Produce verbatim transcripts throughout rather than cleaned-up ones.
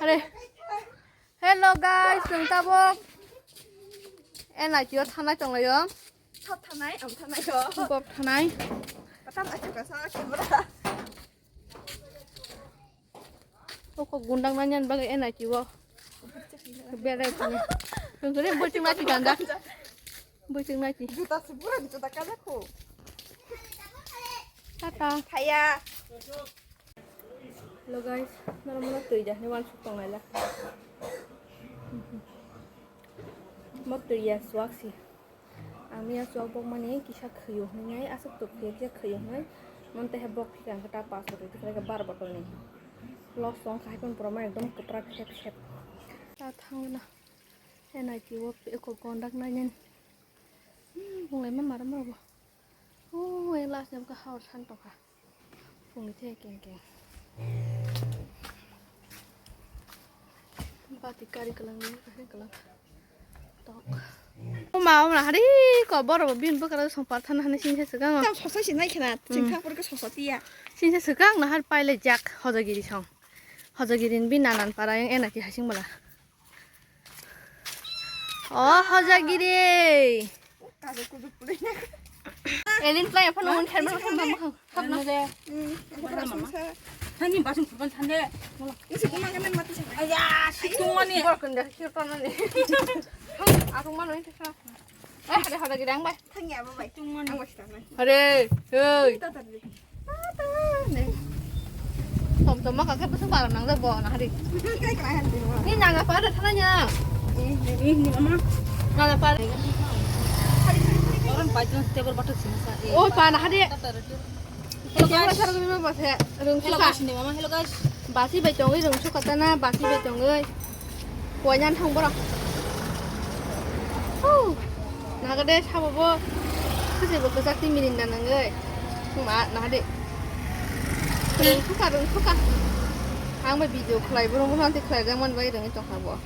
Are. Hello guys, chwng tabuk N I T o thanai tonglaio. Sot thanai, ang thanai o. Bok thanai. Katam achuk asa, camera. Oko gundang nani bagwi N I T o. Berai thanai. Tongkore bwtwng nati ganda. Bwtwng nati. Juta se pura juta kajakho. Tata. Thaya. Hello guys, norok mano twi jakni uansuk tongnai la. Mo twi ya suak si. Ang miya suak bokmani kisa khwio hwnwi aswk tok khe kisa khwio hwnwi. Mon tehe bok phika hwnkhe ta pass botol, phika hwnkhe bar botol ni. Loss wng kha, hai phano borok ma ekdom kwprak khep khep. Ta thangna. N I T o eko conduct nainani. Hmm, bunglai ma maram rok bo. Oh, yang last jam ka hao san tongkha. Phungni the keng keng. Bati kari kalang ni, kari kalang. Tok. O ma, o ma, hari ko boro bo bin bwkara song par thana hani sing se swkang. Tam sosa si nai khna, sing thang pore ke sosa tiya. Sing se swkang na har paile jak hojagiri song. Hojagiri ni bin nanan para yang N I T hasing bala. Oh, hojagiri. Elin play apa nung kher bang kher bang. Hapna de. Thani basung purban thande. Isi kuma kan mati sa. Aya, situng mani. Bor kunda sir pa mani. Aku mana itu sa. Eh, ada hojagiri ang bai. Thang ya, bai. Situng mani. Ang bai sa. Hare, hei. Tata de. Tom tom ma kakhe bwswk baram nangjak bo na hari. Kai kai han di ma. Ni nangya pa da thana nya. Ni ni ni ma. Nangya pa. Orang pajon tebor batuk sini sa. Oh, pa na hari. Hello guys. Hello guys, ni mama. Hello guys. Basi bai tongwi rung sukha tana, basi bai tongwi. Kuainani thang borok. Huu. Naga de sabo bo. Khwchai bo kwchak tei mirinda nangwi. Ma naga de. Rung sukha, rung sukha. Ang bai video khlai bo, rung sukha tei khlai jak man bai rungwi tongkha bo.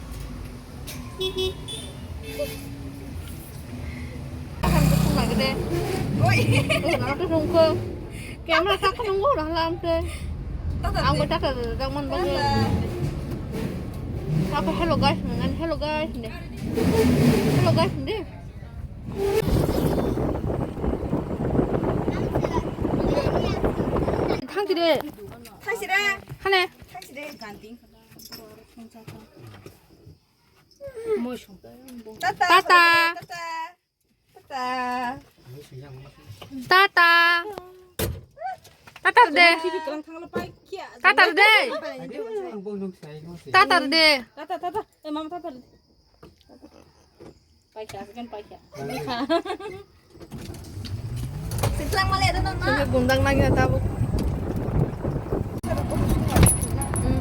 Oi. Nang tu nungko. Camera sak nungko dah lam tu. Ang betak tu dah man bang. Apa hello guys, ngan hello guys ni. Hello guys ni. Thang ti de. Thang si de. Hane. Thang si de. Tata. Tata. Tata. Tata. Tata. Tata de. Tata de. Tata de. Tata, tata. Eh, mama, tata de. Paikha, second paikha. Sitlang male ada nama. Sini bundang lagi na tabuk. Hmm.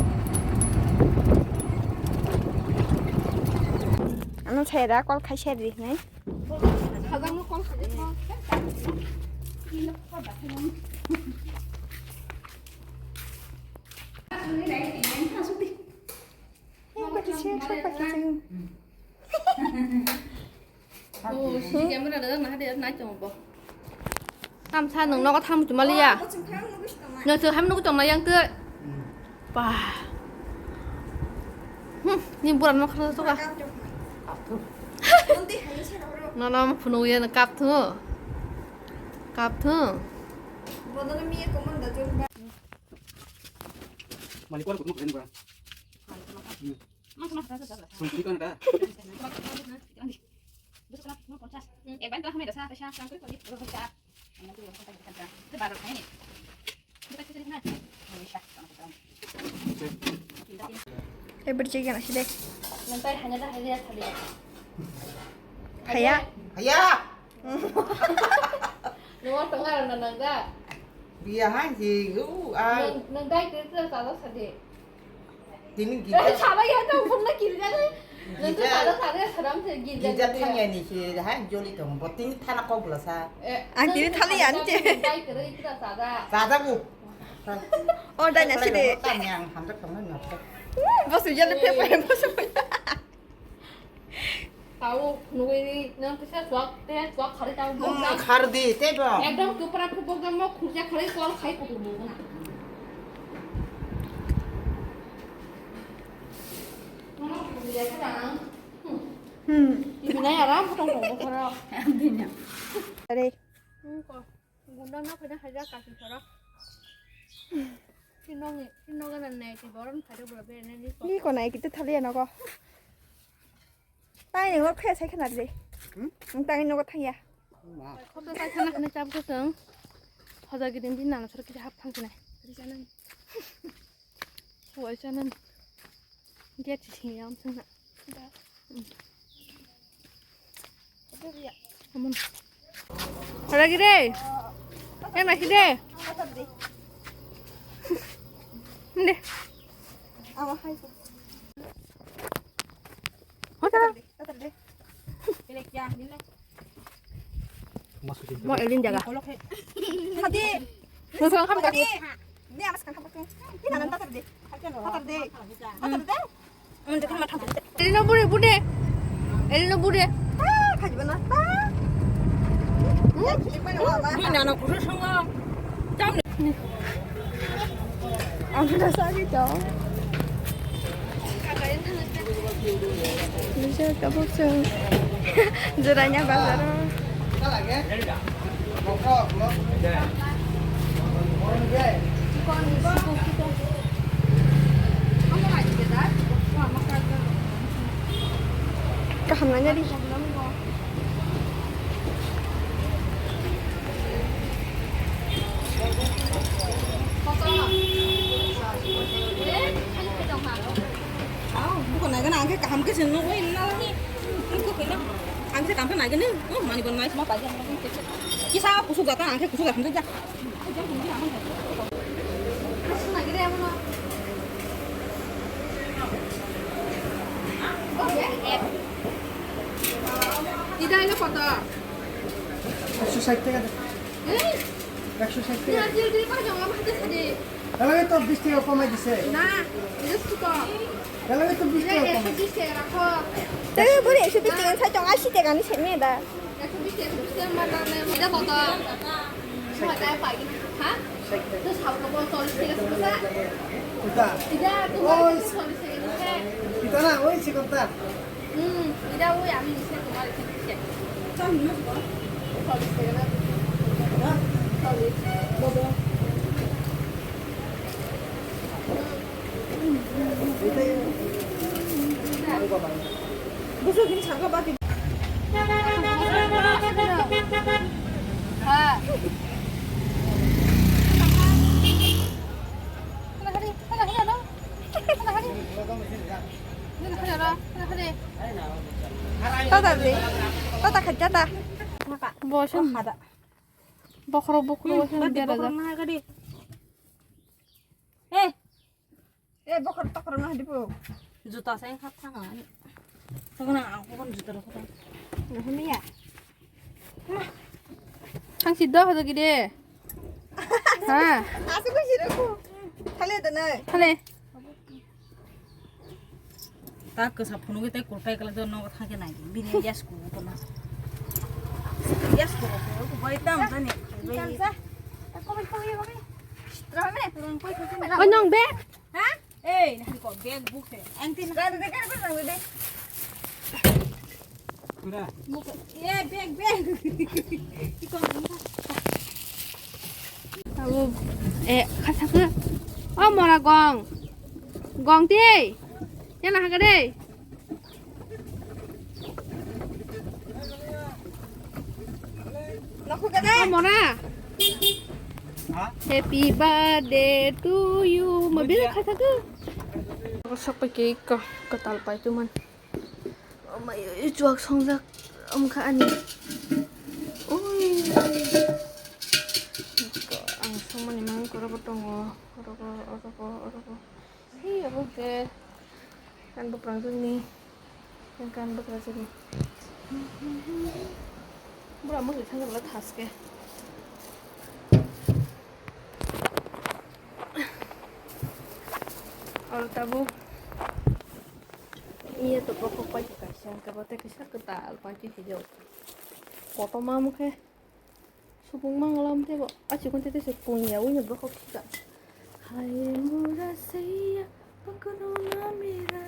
Ano saya dah call kai share di, nai. Hagang mo call kai mo. Pakai sih, pakai sih. Oh, si camera ada, nah, dia naik cuma boh. Tam sa nung nogo tham chuma liya. No tu ham nugo tong na yang tu. Bah. Hmm, ni buran mo khana soka. No no mo phunu ya na kap thu. Kap thu. Malik wala kutu kren ba. Ebar jai gana sih deh. Haya. Haya. Nungwa tonga rana nangda. Biya hanji, uh, ah. Nang, nang dai kiri kiri sala sadi. Tini gija. Eh, sala ya tong phone na kiri jani. Nang tu sala sadi saram se gija. Gija thangya ni si, ha, joli tong. Bo tini thana kok bla sa. Eh, ang tini thali ya ni. Dai kiri kiri sala. Sala bu. Oh, dai na sidi. Tang yang hamjak tong na. Bos jali pe pe bos. Tao nugwi nang kisa chuak te chuak khari tang bok jang. Khar di te bo. Ekdom tupra ku bok jang mo khurja khari kol khai kutu bok na. Hmm. Ibinai aram tong tong bokhoro. Are. Gundang na phaina haja kasi soro. Sinong sinong na nai ti boron phaida bula be ne ni ko. Ni ko nai kita thali ano ko. Tai ni ngor khe sai khana de. Hmm? Ang tai ni ngor thaya. Khop da tai khana khana chap ko sung. Hoja gidin bin nang soro kisa hap thang sinai. Ri sana. Huai sana. Dia ti sing yam sana. Da. Aman. Ora gire. Eh, masih deh. Deh. Awa hai. Hotel. Mo elin jaga. Hadi. Mo sang kam kaki. Ni amas kan hapaknya. Ni nanan tatar deh. Tatar deh. Tatar deh. Elino bude, bude. Elino bude. Ah, khajiba na. Ah. Ni nana kuru songo. Jam. Ang na sagi to. Bisa tabuk sung. Juranya bazaro. Kaham nanya di. Bukan naga na angke kaham ke seno oi nalani. Angke kaham ke naga ni. Oh, mani bon mais ma paja. Kisa kusuk jata angke kusuk jata. Ida ino koto? Ekso sait taka de. Eh? Ekso sait taka. Ina jil jil pa jong ama hate sadi. Ela to bis taka komai dise. Na, ida suko. Ela to bis taka komai. Ida ekso bis taka rakho. Te bori ekso bis taka sai tong asi taka ni seme da. Ita. Oi. Ita na, oi, si kota. Busuk ini sangka bati. Ha. Tata de. Tata khaja ta. Bosan. Bokhorok bokhorok bosan dera ja. Eh. Eh, bokhorok tokhorok no hadi po. Juta sai kha thang ani. Tokona ang kokon juta rok kha. Nahmiya. Thang si do hodo gide. Ha. Asu ko siro ko. Thale da nai. Thale. Ta kasa phunugwi tei kurpai kala do nogo thangke nai. Bini yes ko ko na. Yes ko ko ko bai tam tani. Tam sa. Ko bai ko bai ko bai. Rame. Ko nong be. Ha? Ei, nahari ko bag buk he. Ang tin. Gari de gari bang de. Pura. Buk. Ye bag bag. Iko. Abo, eh, khasaku. Oh, mora gong. Gong ti. Yana hagade. Nokho gana. Oh, mora. Ha? Happy birthday to you. Mabil khasaku. Sakpai ke ka katal pai tu man. Oh my, chuak songjak. Amkha ani. Oi. Ang songmani mang korobo tongo. Orobo, orobo, orobo. Hei, abo ke kan buprang juni. Kan buprang juni. Bura mo thang la thaske. Oro tabuk. Iya to bokhok pai kaisa, kabo te kaisa kwtal pai khe hijau. Kotorma mokhe. Supung mangalam tebo, achikon tete se punya wini bokhok sika. Haye mura seiya, pakuruna mera,